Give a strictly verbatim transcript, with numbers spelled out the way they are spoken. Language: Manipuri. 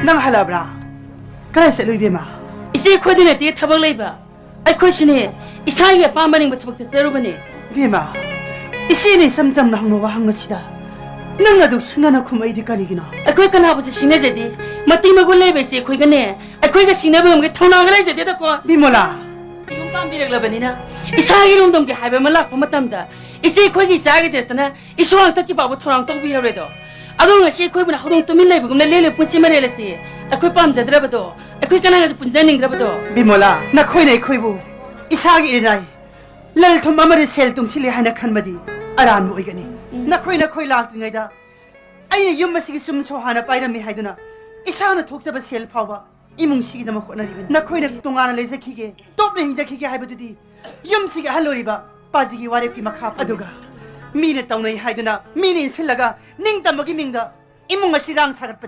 ꯅꯪ ꯍꯜꯂꯛꯑꯕ꯭ꯔꯥ? ꯀꯗꯥꯏ ꯆꯠꯂꯨꯏ, ꯏꯕꯦꯝꯃ? ꯏꯆꯦ, ꯑꯩꯈꯣꯏꯗꯤ ꯅꯠꯇꯦ ꯊꯕꯛ ꯂꯩꯕ꯫ ꯑꯩꯈꯣꯏꯁꯨꯅꯦ, ꯏꯁꯥꯒꯤ ꯑꯄꯥꯝꯕ ꯅꯤꯡꯕ ꯊꯕꯛ ꯆꯠꯆꯔꯨꯕꯅꯦ꯫ ꯏꯕꯦꯝꯃ, ꯏꯆꯦꯅ ꯏꯆꯝ ꯆꯝꯅ ꯍꯪꯕ ꯋꯥꯍꯪ ꯑꯁꯤꯗ ꯅꯪ ꯑꯗꯨꯛ ꯁꯤꯡꯅꯅ ꯈꯨꯝꯃꯛꯏꯗꯤ ꯀꯔꯤꯒꯤꯅꯣ? ꯑꯩꯈꯣꯏ ꯀꯅꯥꯕꯨꯁꯨ ꯁꯤꯡꯅꯖꯗꯦ꯫ ꯃꯇꯤꯛ ꯃꯒꯨꯟ ꯂꯩꯕ ꯏꯆꯦ ꯑꯩꯈꯣꯏꯒꯅꯦ, ꯑꯩꯈꯣꯏꯒ ꯁꯤꯡꯅꯕ ꯉꯝꯒꯦ ꯊꯧꯅꯥꯒ ꯂꯩꯖꯗꯦꯗꯀꯣ꯫ ꯕꯤꯃꯣꯂꯥ! ꯌꯨꯝ ꯄꯥꯟꯕꯤꯔꯛꯂꯕꯅꯤꯅ ꯏꯁꯥꯒꯤ ꯏꯔꯣꯝꯗꯣꯝꯒꯤ ꯍꯥꯏꯕ ꯑꯃ ꯂꯥꯛꯄ ꯃꯇꯝꯗ ꯏꯆꯦ ꯑꯩꯈꯣꯏꯒꯤ ꯏꯆꯥꯒꯤꯗ ꯅꯠꯇꯅ ꯏꯁꯨ ꯍꯥꯛꯇꯛꯀꯤ ꯐꯥꯎꯕ ꯊꯧꯔꯥꯡ ꯇꯧꯕꯤꯔꯔꯣꯏꯗꯣ꯫ ꯑꯗꯣ ꯉꯁꯤ ꯑꯩꯈꯣꯏꯕꯨꯅ ꯍꯧꯗꯣꯡ ꯇꯨꯃꯤꯟ ꯂꯩꯕꯒꯨꯝꯅ ꯂꯦꯜꯂꯦ ꯄꯨꯟꯁꯤ ꯃꯔꯦꯜ ꯑꯁꯤ꯫ ꯑꯩꯈꯣꯏ ꯄꯥꯝꯖꯗ꯭ꯔꯕꯗꯣ, ꯑꯩꯈꯣꯏ ꯀꯅꯥꯒꯁꯨ ꯄꯨꯟꯖꯅꯤꯡꯗ꯭ꯔꯕꯗꯣ꯫ ꯕꯤꯃꯣꯂꯥ, ꯅꯈꯣꯏꯅ ꯑꯩꯈꯣꯏꯕꯨ ꯏꯁꯥꯒꯤ ꯏꯔꯤꯅꯥꯏ, ꯂꯟ ꯊꯨꯝ ꯑꯃꯗꯤ ꯁꯦꯜ ꯇꯨꯡꯁꯤꯜꯂꯤ ꯍꯥꯏꯅ ꯈꯟꯕꯗꯤ ꯑꯔꯥꯟꯕ ꯑꯣꯏꯒꯅꯤ꯫ ꯎꯝ꯫ ꯅꯈꯣꯏ, ꯅꯈꯣꯏ ꯂꯥꯛꯇ꯭ꯔꯤꯉꯩꯗ ꯑꯩꯅ ꯌꯨꯝ ꯑꯁꯤꯒꯤ ꯆꯨꯝ ꯁꯣ ꯍꯥꯟꯅ ꯄꯥꯏꯔꯝꯃꯤ ꯍꯥꯏꯗꯨꯅ ꯏꯁꯥꯅ ꯊꯣꯛꯆꯕ ꯁꯦꯜ ꯐꯥꯎꯕ ꯏꯃꯨꯡꯁꯤꯒꯤꯗꯃꯛ ꯍꯣꯠꯅꯔꯤꯕꯅꯤ꯫ ꯅꯈꯣꯏꯅ ꯇꯣꯉꯥꯟꯅ ꯂꯩꯖꯈꯤꯒꯦ, ꯇꯣꯞꯅ ꯍꯤꯡꯖꯈꯤꯒꯦ ꯍꯥꯏꯕꯗꯨꯗꯤ ꯌꯨꯝꯁꯤꯒꯤ ꯑꯍꯜ ꯑꯣꯏꯔꯤꯕ ꯄꯥꯖꯤꯒꯤ ꯋꯥꯔꯦꯞꯀꯤ ꯃꯈꯥ ꯄꯣꯜꯂꯤ꯫ ꯑꯗꯨꯒ ꯃꯤꯅ ꯇꯧꯅꯩ ꯍꯥꯏꯗꯨꯅ ꯃꯤꯅ ꯏꯟꯁꯤꯜꯂꯒ ꯅꯤꯡꯇꯝꯕꯒꯤ ꯃꯤꯡꯗ ꯏꯃꯨꯡ ꯑꯁꯤ ꯏꯔꯥꯡ ꯁꯥꯒꯠꯄꯗꯤ